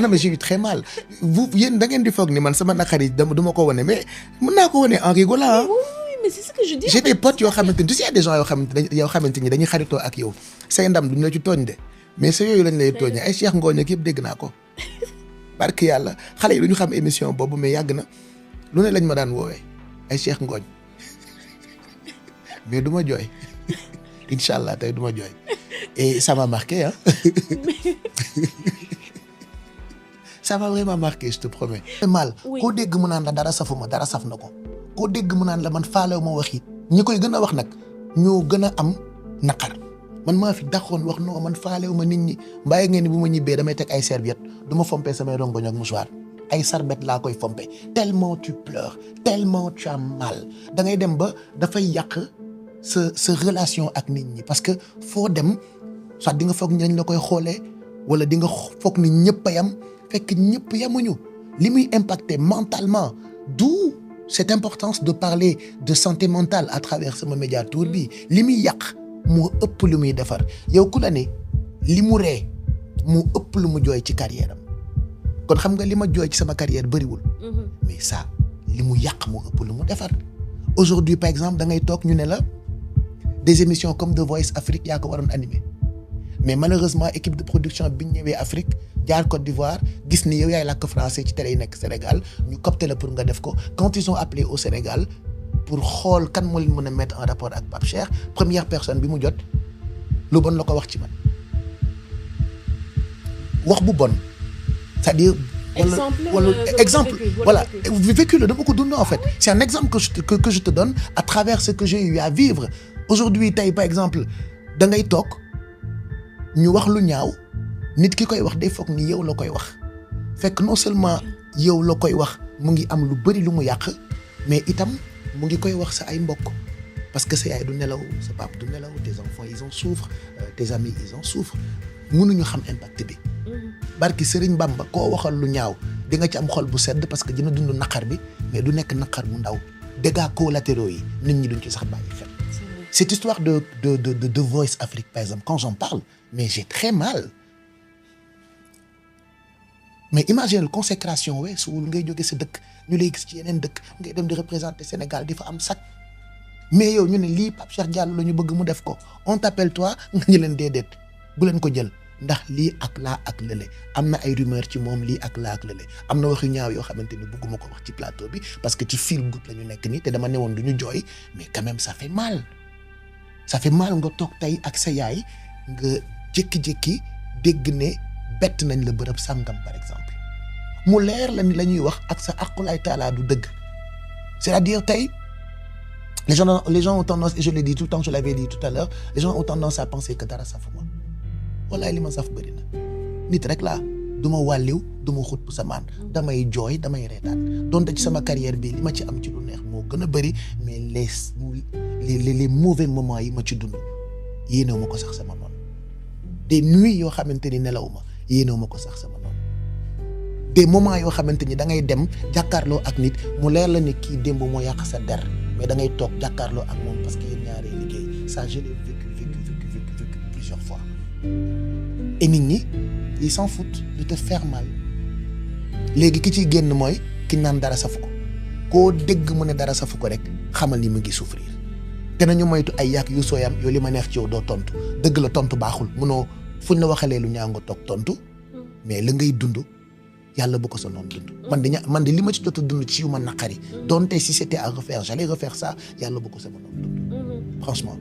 non mais j'ai eu très mal vous yéen da ngeen di foog ni man sama naqar yi duma ko wane mais mën naa ko wane en rigolant. Oui, mais c'est ce que je dis. j'ai des potes yoo xamante ni tu sais y a des gens yoo xamante ni dañuy xaritoo ak yow say ndam duñ la ci tooñ de mais sa yooyu lañ lay tooñee ay Cheikh Ngooñ ak yëpp dégg naa ko barke yàlla xale yi duñu xam émission boobu mais yàgg na lu ne lañ ma daan woowee ay Cheikh Ngooñ mais du ma jooy incha allah tey du ma jooy et ça m'a marqué hein. ça m'a vraiment marqué je te promets. mal koo dégg mu naan la dara safuma dara saf na ko koo dégg mu naan la man faalew ma wax it ñi koy gën a wax nag ñoo gën a am naqar man maa fi daxoon wax non man faalew ma nit ñi mbàyyi ngeen ni bu ma ñibbee damay teg ay serviette du ma fompee samay rongoñ ak mouchoir ay sarbet laa koy fompe tellement tu pleures tellement tu as mal da ngay dem ba dafay yàq sa relation ak nit ñi parce que foo dem soit di nga foog ni dañ la koy xoolee wala di nga foog ni ñëpp a yam fekk ñëpp yamuñu li muy impacter mentalement d'où cette importance de parler de santé mentale à travers sama médiatour bi li muy yàq moo ëpp lu muy defar yow ku la ne li mu ree moo ëpp lu mu jooy ci carrière am kon xam nga li ma jooy ci sama carrière bëriwul mais ça li mu yàq moo ëpp lu mu defar aujourd'hui par exemple da ngay toog ñu ne la des émissions comme The Voice Afrique yaa ko waroon animer mais malheureusement équipe de production bi ñu ñëwee Afrique jaar Côte d'Ivoire gis ni yow yaay làkk français ci télé yi nekk Sénégal ñu copté la pour nga def ko quand ils ont appelé au Sénégal pour xool kan moo leen mën a mettre en rapport ak Pape Cheikh première personne bi mu jot lu bon la ko wax ci man wax bu bon c'est-à-dire exemple voilà vécu la dama ko dund en fait c'est un exemple que je te donne à travers ce que j'ai eu à vivre aujourd'hui tey par exemple da ngay toog ñu wax lu ñaaw nit ki koy wax day foog ni yow la koy wax fekk non seulement yow la koy wax mu ngi am lu bari lu mu yàq mais itam mu ngi koy wax sa ay mbokk parce que sa yaay du nelaw sa papa du nelaw tes enfants ils en souffrent tes amis ils en souffrent mënuñu xam impact bi barki Serigne Bamba koo waxal lu ñaaw di nga ci am xol bu sedd parce que dina dund naqar bi mais du nekk naqar bu ndaw dégâts collatéraux yi nit ñi duñ ci sax bàyyi xel. Cette histoire de Voice Afrique par exemple quand j'en parle mais j'ai très mal mais imagine consécration weesuwul ngay jóge sa dëkk ñu lay gis ci yeneen dëkk ngay dem di représenter Sénégal di fa am sac mais yow ñu ne lii Pape Cheikh Diallo la ñu bëgg mu def ko on t'appelle toi nga ñu leen déedéet bu leen ko jël ndax lii ak laa ak lële am na ay rumeur ci moom lii ak laa ak lële am na waxu ñaaw yoo xamante ni bëgguma ko wax ci plateau bi parce que ci feel good la ñu nekk nii te dama newoon du ñu jooy mais quand même ça fait mal nga toog tey ak sa yaay nga jékki-jékki dégg ne bett nañ la bërëb sàngam par exemple mu leer la ni la ñuy wax ak sa aqulaay taalaa du dëgg c'est-à-dire tey les gens ont tendance et je l'ai dit tout le temps je l'avais dit tout à l'heure les gens ont tendance à penser que dara safuma wallaay li ma saf bëri na nit rek laa du ma wàlliw du ma xut bu samaan damay jooy damay reetaan donte ci sama carrière bi li ma ci am ci lu neex moo gën a bëri mais les mauvais moments yi ma ci dund yéenewu ma ko sax sama noonu des nuits yoo xamante ni nelaw ma yéenewu ma ko sax sama noonu des moments yoo xamante ni da ngay dem jàkkaarloo ak nit mu leer la ni kii démb moo yàq sa der mais da ngay toog jàkkaarloo ak moom parce que yéen ñaaree liggéey ça je l'ai vécu plusieurs fois et nit ñi ils s'en foutent de te faire mal léegi ki ciy génn mooy ki naan dara safu ko koo dégg mu ne dara safu ko rek xamal ni mu ngi souffrir te nañu moytu ay yàq yu sooyam yow li ma neex ci yow doo tontu dëgg la tontu baaxul munoo fuñ la waxalee lu ñaaw nga toog tontu mais la ngay dund yàlla bu ko sa noonu dund man de li ma ci jot a dund ci yu ma naqari donte si c'était à refaire j'allais refaire ça yàlla bu ko sama noonu dund franchement